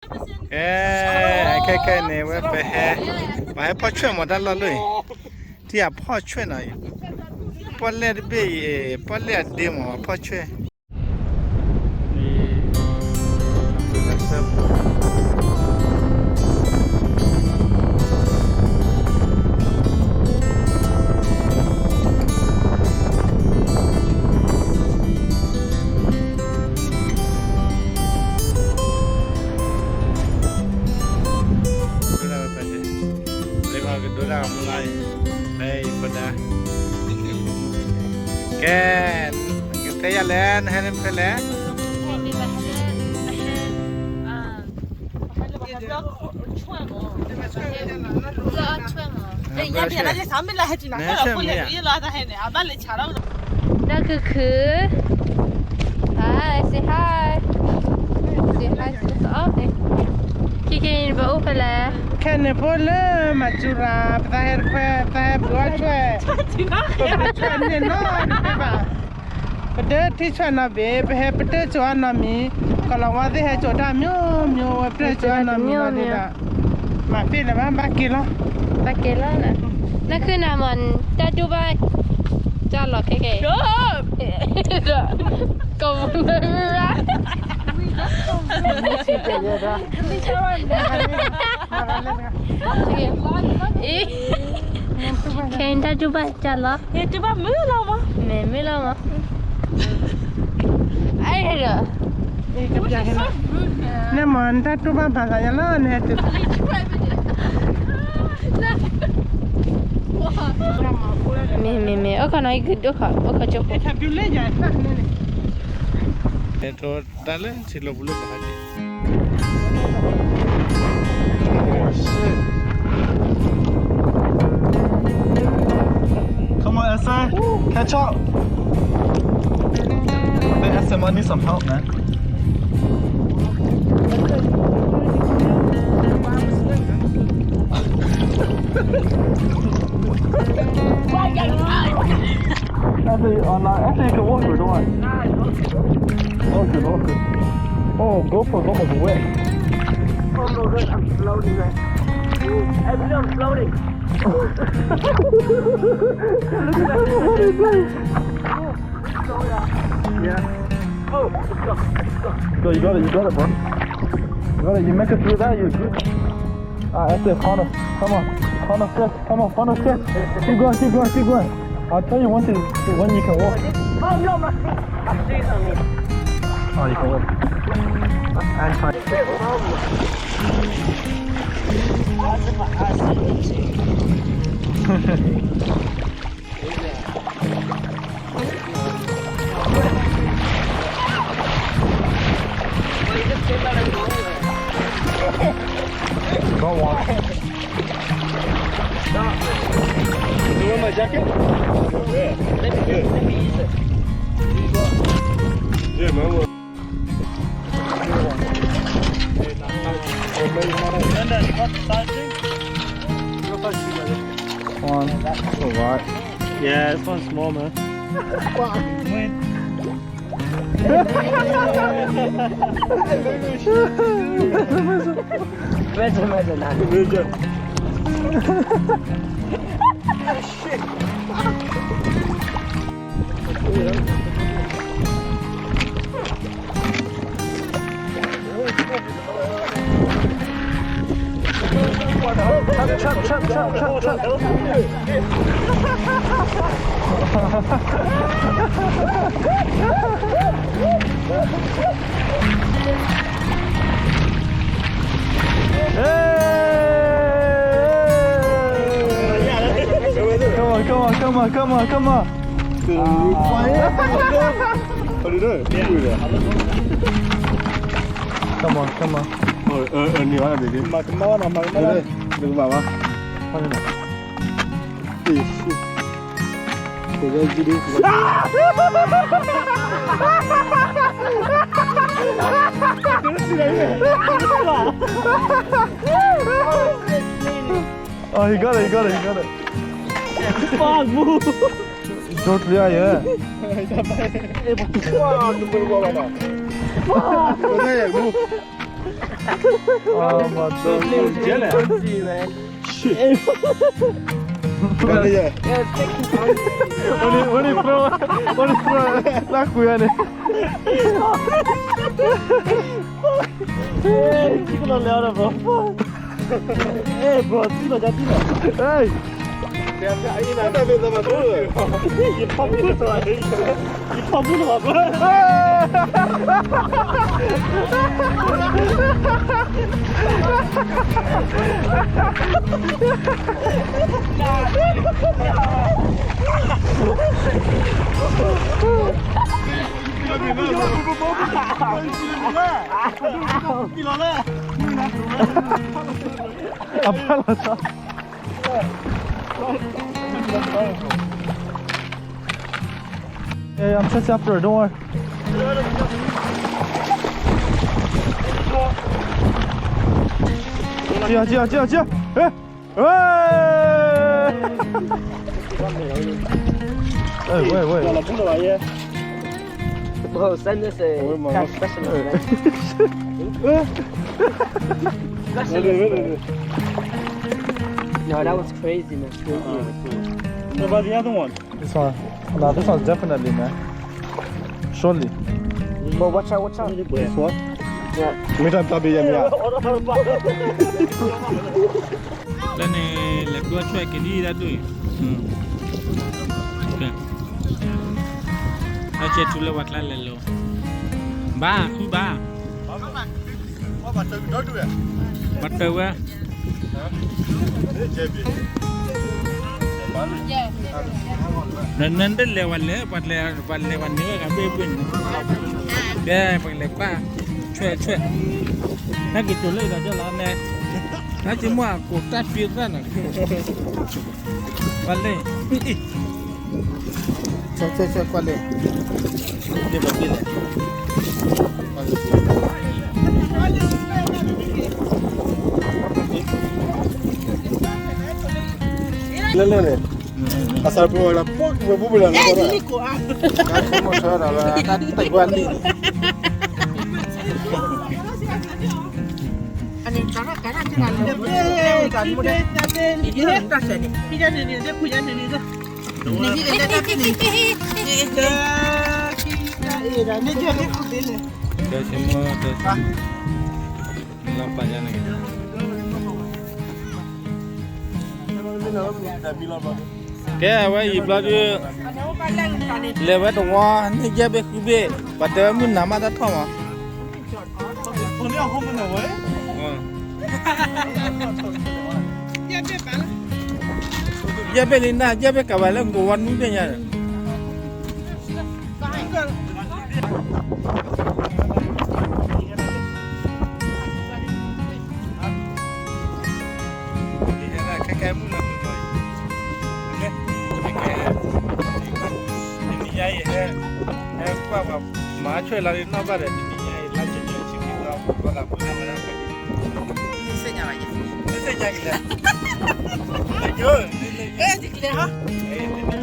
ကဲ, ခဲခဲန့ၣ် ဝဲပဟဲ, ပှၤဟဲဖီၣ်ဆွဲၣ်မး တၢ်လီၢ်လၢအံၤ, ထံၣ်အဖီၣ်ဆွဲၣ်နီၤအံၤ, ပီၣ်လဲၣ်တဘ့ၣ်အံၤ, ပီၣ်လဲၣ်အဒ့မး ပှၤဖီၣ်ဆွဲၣ် ဒိၣ်ဒၣ်ဝဲပှၤဒဲး, လၢကဒိၣ်ဒၣ်မူလါအံၤ, ဖဲအံၤဖိဒါ, ကဲ, ကတဲယၤလဲၣ်, နဟဲလၢဖဲလဲၣ်. နဟဲဆၢမ့ၢ်ဧါ. တၢ်ခုၣ်ခုၣ်, Hi, say hi. Say hi to us all. ခဲခဲအံၤ ပအိၣ်ဖဲလဲၣ်. ခဲန့ၣ်ဖိလၢမၤစူၤရၤ, ပသးဟဲတခွဲ, ပသးဟဲပဒိၣ်အဆွဲၣ်, ပဒိၣ်ဆွဲၣ်န့ၣ်နီတဘ့ၣ်ဘၣ်. ပဒၢထံဆွဲၣ်နီတဘ့ၣ်, ပဟဲပတၢၢ်စိၤအနီတမံၤ, ကီၤလၤဝါသ့ၣ်ဟဲစိၤတၢ်မံၤမံၤ, ဝဲပတၢၢ်စိၤအနီတမံၤလီၤဒၣ်. မၤပ့ၢ်လၢၤဘၣ်, ဘၣ်က့ၤလီၤ. ဘၣ်က့ၤလီၤ. နခုၣ်နၤမ့ၢ် တၢ်ဒိၣ်ဘၣ်တၢ်လီၤခဲကဲ, ကိးမုၢ်နၤရၤ. ခဲအံၤတၢ်ဒိၣ်ဘၣ်တၢ်လီၤ, မ့ၢ်မုၢ်လီၤမး. နမ့ၢ်တၢ်ဒိၣ်ဘၣ်မၤသးယါလီၤ, နဟဲတုၤ, မ့ၢ်မ့ၢ်မ့ၢ် အိၣ်ခိးနီၤ ယကဒိၣ်ခိး အိၣ်ခိးကၠိဖိ. တၢ်လၢထံလီၤပူၤလၢပဟးက့ၤ. Oh, shit. Come on, Ese. Catch up. I think Ese might need some help, man. Actually, uh, nah, actually, you can walk through the one. Walk through, walk through. Oh, GoPro, GoPro, wet. Oh my God, I'm floating, man. Every day I'm floating. Yeah. Oh, let's go, let's go. Go, you got it, you got it, bro. You got it, you make it through that, you're good. Ah, that's it, final. Come on, final step. Come on, final step. Keep going, keep going, keep going. I'll tell you when to, when you can walk. Oh, no, my feet. My feet on me. Oh, you can walk. And try. Don't want. You want my jacket? Yeah. Let me, let me use it. Yeah, man. Brenda, you got the size thing? One. That's all right. Yeah, this one's small, man. Fuck, man. Imagine, imagine that. Imagine. Hey! Come on, come on, come on, come on, come on. Come on, come on. Oh, he got it, he got it, he got it. Fuck, bro. Don't lie, yeah. Fuck, bro. Oh, my God. Shit. What is, what is, what is, what is, Hey, bro, hey. Yeah, yeah, I'm setting up there, don't worry. Yeah, yeah, yeah, yeah. Eh? Hey! Hey, wait, wait. Bro, send this a cash specialist, man. Specialist, man. No, that was crazy, man. What about the other one? This one. No, this one's definitely, man. Surely. But watch out, watch out. This one? Yeah. Mita tabi ya mia. လၢန့ၣ် လဲၤကွၢ်ဆွဲက့ၤဒ်ဒၣ်ဒိၣ်အံၤ, အကဲထူလၢပှၤကျါလဲၤလီၤ, ဘၣ်ဃုဘၣ်, ပှၤတၢၢ်ဝဲ, နနတလဲၤဝဲလဲၣ်, ပှၤလဲၤဝဲန့ၣ်ဝဲဂၤဘ့ၣ်ဘ့ၣ်န့ၣ်, ကဲ ပကလဲၤကွၢ်, ဆွဲဆွဲ, နက့ၤတိၤလၢဒီးကၠီလီၤနဲ, နက့ၤမ့ၢ်အကိးတၢ်ဖံးသၣ်န့ၣ်, ပှၤလဲၤ, ဆွဲဆွဲဆွဲကွၢ်လဲၤ, ဘ့ၣ်ပှၤဘ့ၣ်လဲၤ, လၢလၢန့ၣ်, အစၢ်ပဝဲလၢပှၤပူၤပူၤလၢလၢ, တၢ်ဆိကမိၣ်ဆၢဒီးလၢတၢ်တၢ်ကွၢ်လံ, ကဲ အဝဲအံၤဘျီဒုး, လဲၤဝဲတဝီ န့ၢ်ယဲၢ်ဘ့ၣ်ဃုဘ့ၣ်, ပှၤတဲဝဲမုၢ်နၤမးတၢ်ထီၣ်မး, ယဲၢ်ဘ့ၣ်လံနၤ ယဲၢ်ဘ့ၣ်ကဘၣ်လၢကိးဝီနွံဘ့ၣ်ညါဒီး မၤဆွဲလီၤနီၢ်ဘၣ်ဒီး တနံၤညါအံၤ လါကၠီၤကၠီၤဆံခံသီ ပှၤသးပှၢ်မၤတၢ်ဖဲန့ၣ်, သ့ၣ်ညါကလဲၣ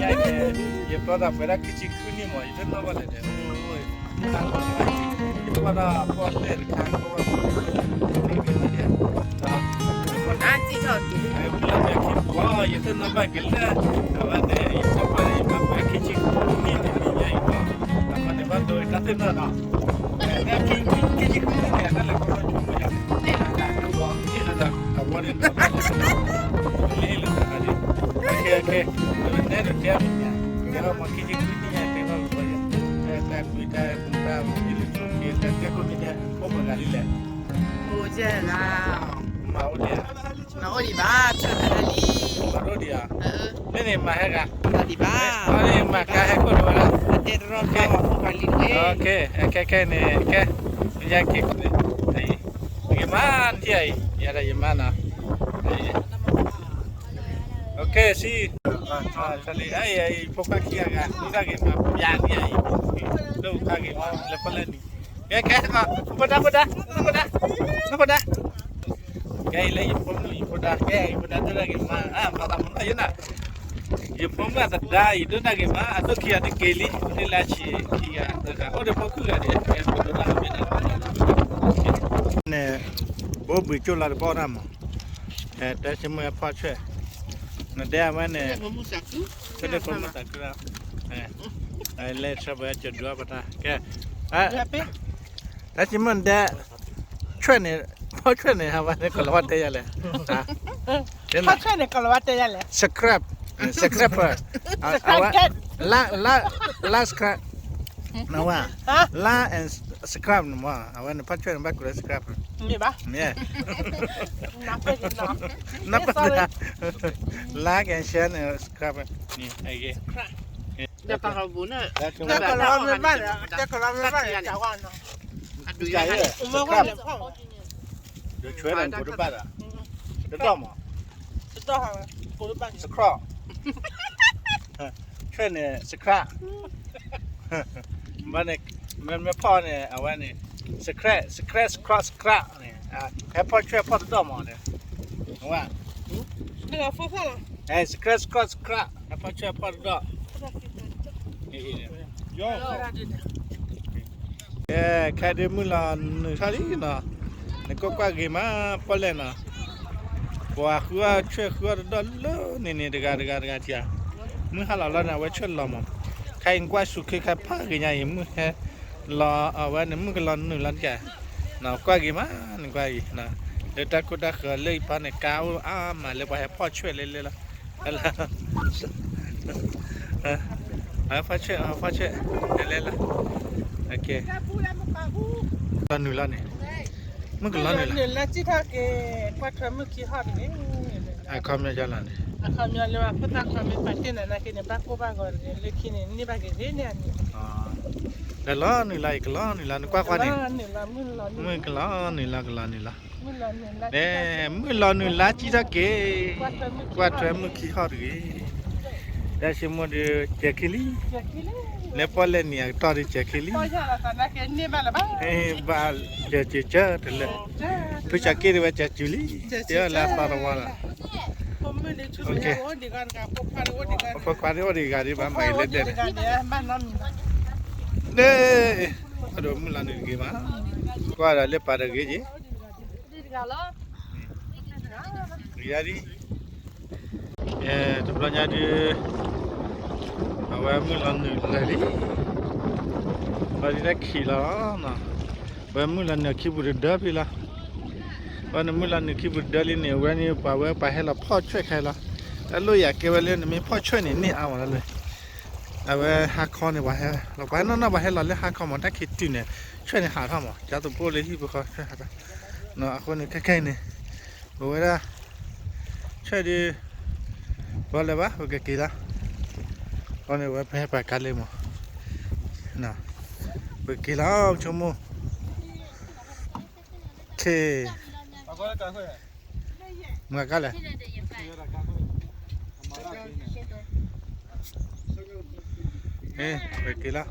်, တနံၤညါအံၤ ယပှၤသးပှၢ်ဒၣ်ခံဆံဃုနံၣ်မး ယတနီၢ်ဘၣ်လဲၣ်ဒီး ယပှၤဒၣ်ပှၤလဲၣ်တခါ ယသ့ၣ်နီၣ်ဘၣ်က့ၤလၢ အဝဲန့ၣ် ယပှၤ ယပှၤခံဆံဃုနံၣ်န့ၣ် တနံၤညါအံၤ အဝဲန့ၣ်ဘၣ်ဒိတၢ်သ့ၣ်နီၣ်နီၤ, ခံဆံဃုနံၣ်န့ၣ် တၢ်လဲၤခီဖျိဆိကမိၣ်ယၤ, အဝဲန့ၣ် လၢလၢတခါန့ၣ်, ခဲခဲ နဲဒိးတဲမ့ၢ်ညါ, တဲဘၣ်မ့ၢ်ခံဆံဃုနံၣ်ညါ တဲဘၣ်မ့ၢ်ယၤ, တၢ်ကွံတၢ်မူတၢ်မ့ၢ်လၢဆိက့ တၢ်တဲခိၣ်မ့ၢ်ညါ အိၣ်ပှၤဂၤလံလဲၣ်, အိၣ်ကဲဂၤ, မၤအိၣ်ဒံးဧါ, မၤအိၣ်ဒံးဘၣ်, မၤအိၣ်ဒံးဧါ, မ့ၢ်န့ၣ်မၤဟဲဂၤ, မၤဒံးဘၣ်, မၤဒံးမၤကါဟဲခိၣ်ဒိးဝဲဒၣ်, တဲတရီတပါ ပှၤလံတဝဲ, ခဲခဲခဲန့ၣ် ခဲ ယက့ၤခိၣ်န့ၣ်, ယမါထံအံၤ ယၤဒီးယမါနီၤ, ခဲဆံ, ဖိခွါခံဂၤဂၤ ဒိၣ်တၢ်ဂ့ၤမး ပျးန့ၢ်အံၤ, ဒိၣ်တၢ်ဂ့ၤမး လၢပလဲၣ်နံၤ, ကဲကဲ ဖိဒါ ဖိဒါ ဖိဒါ ဖိဒါ, ကဲအံၤလၢယဖိမုၣ် ယဖိဒါ ကဲ ယဖိဒါ ဒိၣ်တၢ်ဂ့ၤမး မၤသးမုာ်နီၢ်ယနၤ, ယဖိမုၣ်အသဒါအံၤ ဒိၣ်တၢ်ဂ့ၤမး အဒိၣ်ခံဂၤတက့ၤလံ ဒ်လၢဆံးခံဂၤတဂၤ အိၣ်ဒီးဖိခုဂၤဒဲး ကဲ ဒိၣ်တၢ်ဂ့ၤမး န့ၣ် ဘိဘုၣ်ကၠိလီၤတဘီတၢ်မး, တဲဆ့မိၣ်ဟဲဖီၣ်ဆွဲၣ်, နဒဲအဝဲန့ၣ်, တဒဲဖိမုၣ်သးခုလီၤ, လဲၤဆၢပှဲၤကၠိဒွးပတၢ်, ကဲ, တဲဆ့မိၣ်နဒဲ, ဆွဲၣ်န့ၣ်, ဖီၣ်ဆွဲၣ်န့ၣ် အဝဲန့ၣ်ကလီၤဝဲတဲယၤလဲၣ်, ဖီၣ်ဆွဲၣ်န့ၣ်ကလီၤဝဲတဲယၤလဲၣ်, subscribe, subscribe, အဝဲ, like, like, like, subscribe, နဝဲ, like and subscribe န့ၣ်မး, အဝဲန့ၣ်ဖီၣ်ဆွဲၣ်န့ၣ်ဘၣ်ကလီၤ subscribe, မ့ၢ်ဘၣ်, like and share န့ၣ် subscribe, န့ၣ်, တဲကလီၤမ့ၢ်ဘၣ်, တဲကလီၤမ့ၢ်ဘၣ်, ဒုးဆွဲၣ်န့ၣ်ကိးတဘၣ်ဒီး, တဒီၣ်မး, subscribe, ဆွဲၣ်န့ၣ် subscribe, ဘၣ်န့ၣ်, မ့မ့ၢ်ဖီၣ်န့ၣ် အဝဲန့ၣ်, subscribe, subscribe, subscribe, subscribe န့ၣ်, ဟဲဖီၣ်ဆွဲၣ်ဖီၣ်တဒီၣ်မးန့ၣ်, အဝဲ, subscribe, subscribe, subscribe ဟဲဖီၣ်ဆွဲၣ်ဖီၣ်တဒီၣ်, ခဲဒုးမုၢ်လီၤနုာ်ထီၣ်လံနီၤ, နကွၢ်ကွၢ်ဂ့ၤမး, ပီၣ်လဲၣ်နီၤ, ပှၤဃုအီၣ်ဆွဲၣ်ဃုအီၣ်တဒီၣ်လၢန့ၣ်န့ၣ် တဂၤတဂၤတဂၤထံဧါ, မုၢ်ဟါလီၤလီၤန့ၣ် အဝဲဆွဲၣ်လီၤမး, ခဲအံၤနကွၢ်ဆူၣ်ခ့ခါဖးဂ့ၤညါအံၤ မုၢ်ဟဲလီၤ အဝဲန့ၣ်မုၢ်ကလီၤနုာ်လီၤတက့ၢ်, ကွၢ်ဂ့ၤမး, နကွၢ်ဂ့ၤ, လၢတၢ်ခိၣ်တၢ်ဃၢၤလၢအံၤဖီန့ၣ် ကါအိၣ်အါမးလၢပှၤဟဲဖီၣ်ဆွဲၣ်လဲၤလဲၤလီၤ ဖီၣ်ဆွဲၣ်, ဖီၣ်ဆွဲၣ်, လဲၤလဲၤလီၤ, လီၤနုာ်လီၤန့ၣ်, မုၢ်ကလီၤနုာ်လီၤ, အခီပညီလၢ လဲၤလီၤနုာ်လီၤ အံၤကလီၤနုာ်လီၤ နကွၢ်ကွၢ်န့ၣ်, မုၢ်ကလီၤနုာ်လီၤ ကလီၤနုာ်လီၤ, မုၢ်လီၤနုာ်လၢကံထီၣ်က့ၤ, ကွၢ်ထွဲမုၢ်ခံဟီၣ်တဂ့ၤ, တၢ်ဆ့မိၣ်ဒီး ကဲၤခံလံ, လၢပီၣ်လဲၣ်နံၤအကတီၢ်ဒီး ကဲၤခံလံ, ဘၣ်, ကဲၤစၢၤစၢၤတလၢ, ဖုစၢ်က့ၢ်ဒ်ဝဲကဲၤစၢၤလံ, တဲလၢသီတဝီလီၤ, ဖိခွါန့ၣ်အိၣ်ဒံးဂၤဒံးဘၣ်မၤအံၤလၢဒဲးန့ၣ်, ဒ်, အဒိးမုၢ်လီၤနုာ်တဂ့ၤမး, ကွၢ်ဒီးလၢပာ်တဂ့ၤက့ၤ, ယၤဒ်, တဘျီညါဒုး, အဝဲမုၢ်လီၤနုာ်လၢာ်လံ, ဘၣ်ဒ်တၢ်ခံးလီၤ, အဝဲမုၢ်လီၤနုာ်ခံပူၤတဒၢဖဲလီၤ, အဝဲန့ၣ်မုၢ်လီၤနုာ်ခံပူၤတဒၢလံန့ၣ် အဝဲန့ၣ်ပှၤဝဲပှၤဟဲလီၤဖီၣ်ဆွဲၣ်ခဲလီၤ, တၢ်လိၣ်ယၤကဲဝဲလၢနမ့ၢ်ဖီၣ်ဆွဲၣ်န့ၣ် န့ၢ်အါမးလီၤလၢ အဝဲဟါခီန့ၣ် ပှၤဟဲလီၤ ပှၤဟဲနီၢ်နီၢ်ပှၤဟဲလီၤလၢဟါခီမး တၢ်ခံးတုၤန့ၣ် ဆွဲၣ်န့ၣ်ဟးထီၣ်မး ကၠီသပှၢ်လၢဟံၣ်ဖိဃီဆွဲၣ်ဟးထီၣ်, အဃိန့ၣ်ခဲခဲအံၤန့ၣ် ပဝဲဒၣ် ဆွဲၣ်ဒုး ပှၤလဲၤဘၣ် ပကက့ၤလီၤ, အဃိန့ၣ် ဝဲပဟဲပှၤကါလၢမး ပကက့ၤလီၤ ဆိကမိၣ်, ခ့ မၤကါလဲၣ်, ပက့ၤလီၤ